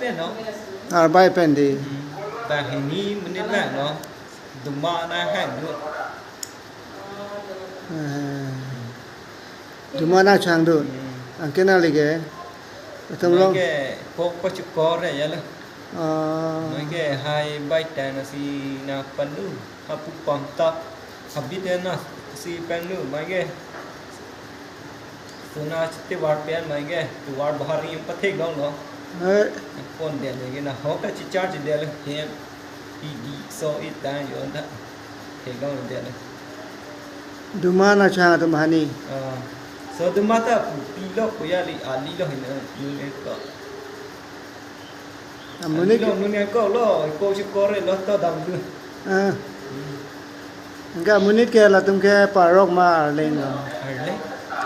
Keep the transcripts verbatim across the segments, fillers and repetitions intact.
Pen no? Arbai pen dei. Hmm. Banghini monit vanglo. Duma nang hang do. Eh, duma nang chang do. Hmm. Anke nangli ke. Atum long. Mai ke pok pachukor ya lo. Ah. Mai ke hai bai tan si nang pangdun. Hapu pangtap. Habit ya na si pangdun. Mai ke. Sona chete war pen mai ke, tovar bahar ni pathek long lo. Eh. Pon del ke na ho ka chichar chi del hem. Pi di so it ta yo na. Thek long del. Duma nang chang atum hani. Ah. So duma ta pu pi lo ko ya li ali lo hin na. Yun e ko. Amonit. Ani lo nun ya ko lo, ko si kore lo to dam tu. Ah. Enggak amonit ke latum ke parok ma arleng lo. Arleng?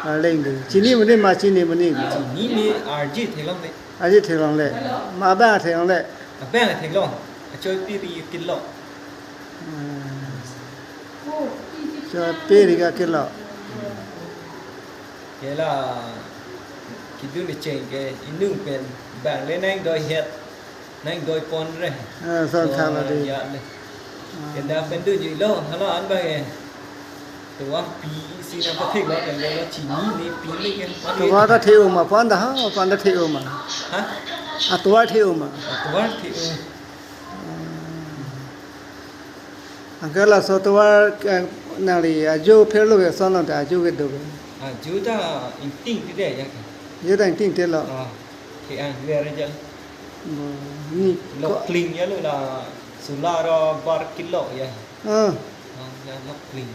Arleng dei. Chini amonit ma chini amonit. Chini ni arje theklongle. Arje theklongle. Ma abang theklongle. Abang theklong. Achoi pi ri kilo. Hmm. Achoi pi ri ka kilo. Ke la kedun kecheng ke inung pen bang le nang doi het, nang doi pon re. Ah, son. Oh, tha ma dei. Ya le. Ah. Ke da pen dun ji lo, hala an ba ke. Tovar pi si nang pathek lo, kan lo chini ni pi ni ke. Tovar ta the-o ma, pon da ha, pon ta the-o ma. Ha? Ah, tovar the-o ma. Ah, tovar the-o. Anke laso tovar, eh, nangli ajo pherlo ke, son lo ta ajo kedo ke? Ajo ta ingting ti de ya ke. Ajo ta ingting ti lo. Ah, ke ang ver ja. Bo, ni lo ko kling ya lo la sula ro bar kilo ya. Ah. Ah, ya lo kling.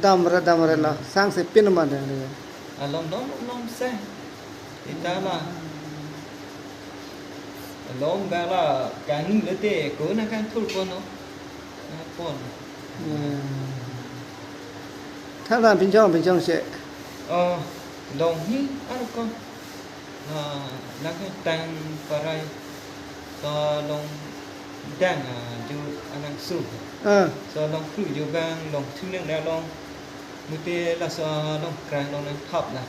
Dam re, dam re la, sang si pin ma de. Alom dom dom se. Ita la. Alom bang la kangni le te ko na kangthur ko no. Na pon. Hmm. Tha la pinchong pinchong se. Oh, long ni ar ko. Na, na kangtang parai. To long dang, ah, ju anang su. Ah. So long kru ju bang, long thuneng na long. Mute laso long krang long nang thap na.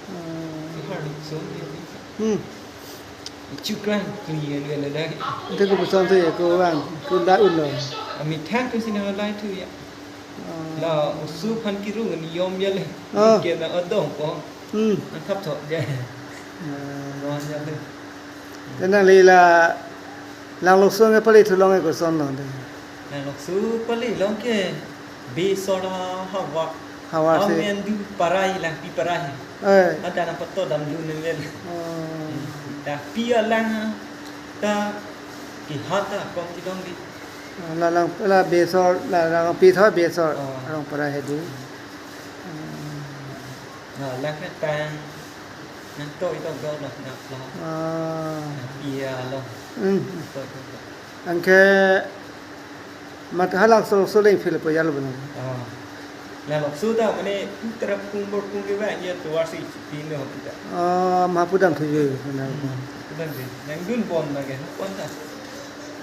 Hmm. Bihar ni so ni. Hmm. Chu krang kri ya le le dai. Ante ko puson se ko vang, ko la un lo. Ami thang tu sina lai tu ya. Ah. La oso aphan kirung ni yom ya le. Ah. Ke na adong ko. Hmm. An thap thok ya. Ah. Ron ya le. Te nangli la Langlokso ke pali thu long ke koson lo de? Langlokso pali long ke Besor havar. Havar se. Amen du parai, Langpi parai. Eh. Ada na pato dam du ne vel. Oh. Tapi alang ta ki hata kom ki dong di. La lang la Besor, la Langpi tho Besor. Oh. Arong parai he di. Na lang ke tang. Nang to itu gol lah nak lah. Ah. Iya lah. Hmm. To itu. Anke mat halak so so leng phil po yalo bana. Ah. Langlokso ta mane putra pung bor pung ke ba ya tuar si pino kita. Ah, ma pudam thu ye na. Pudam je. Nang dun pon lagi, pon ta.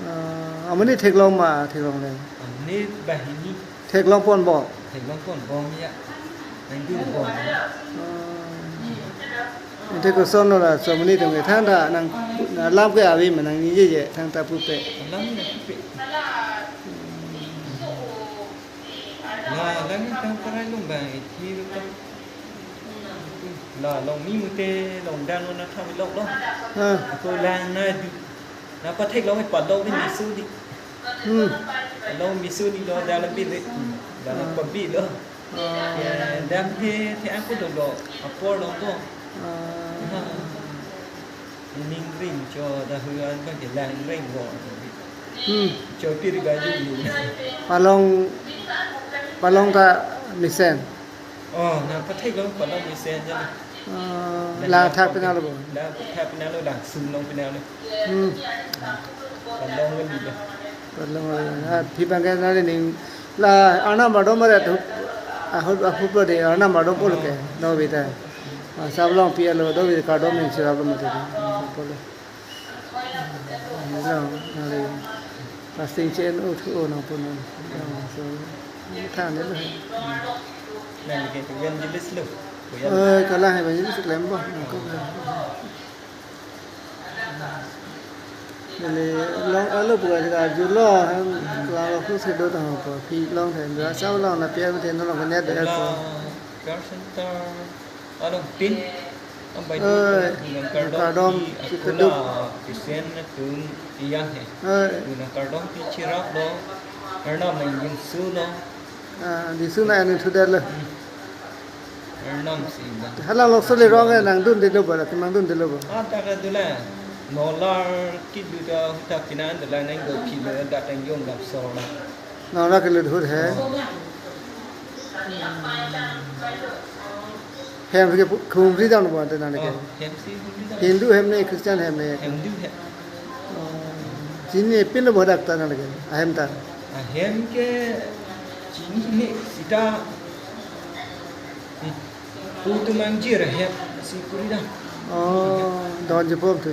Ah, amani theklong ma, theklong le. Amani banghini. Theklong pon bom. Theklong pon bom ya. Nang dun bom. Ah. Ante koson lo la somni tum ke thangta nang, na lam ke ave ma nangji je thangta pupe. Lam ni pupe. La lang tang parai long bang ithi lo tang. La long ni mute long dan lo na tham lo lo. Ha. Ako lang na du. Na pathek long pa long ni misu di. Hmm. Long misu ni lo dan lo bi le. Dan lo pa bi lo. Ah. Ya, dam the the aku do do. Apor long do. Ah. Ha. Ning ring cho da hu an ba ke lang ring bo. Hmm. Cho pir ga ju ni. Palong, palong ta mesen. Oh, na pathek long palong mesen ja. Ah, lang thak pina lo bo. Lang thak pina lo, lang sum long pina lo. Hmm. Palong kan ni ba. Palong lo. Ah, phi bang ke na le ning la ana madom mare tu. Ahut ahut lo de ana madom pol ke. No bita. Ah, sab long pi alo do bita kardom ning sirap lo mate. Pol. Long, nari. Fasting chen o thu o nang pun nang. Long, so, than ni lo. Nang ke evangelist lo. Eh, kalang evangelist klem bo. Nang ko. Neli long alo buka jika arjulo, hem, kelang lo khusi do tang po, phi long the, dua sa long na pia the, no long kanya de po. Car center along tin, ambai Eh, tu, nang kardom kardom ti si akola kedo. Pisen tung iyan he. Eh. Tu nang kardom ti chirap lo, Arnam nang jingsu lo. Ah, di suna anu thudet lo. Hmm. Arnam si ba. Hala lo sole rong eh nang dun de lo ba, nang dun de lo ba. Ah, ta ka dula. Nolar kit du ta, ta kinan dula nang do ki lo da tang yong gap so na. Nolar ke lut hut he. Oh. Hem ke pu-, khumri dam lo ba ta nang ke. Oh, hem si khumri dam. Hindu hem ne, Christian hem ne. Hindu hem. Oh. Chini pin lo ba dak ta nang ke. Ahem ta. Ahem ke chini ne sita. Hmm. Pu tu mangjir hem si kuri dam. Oh, don je pom tu.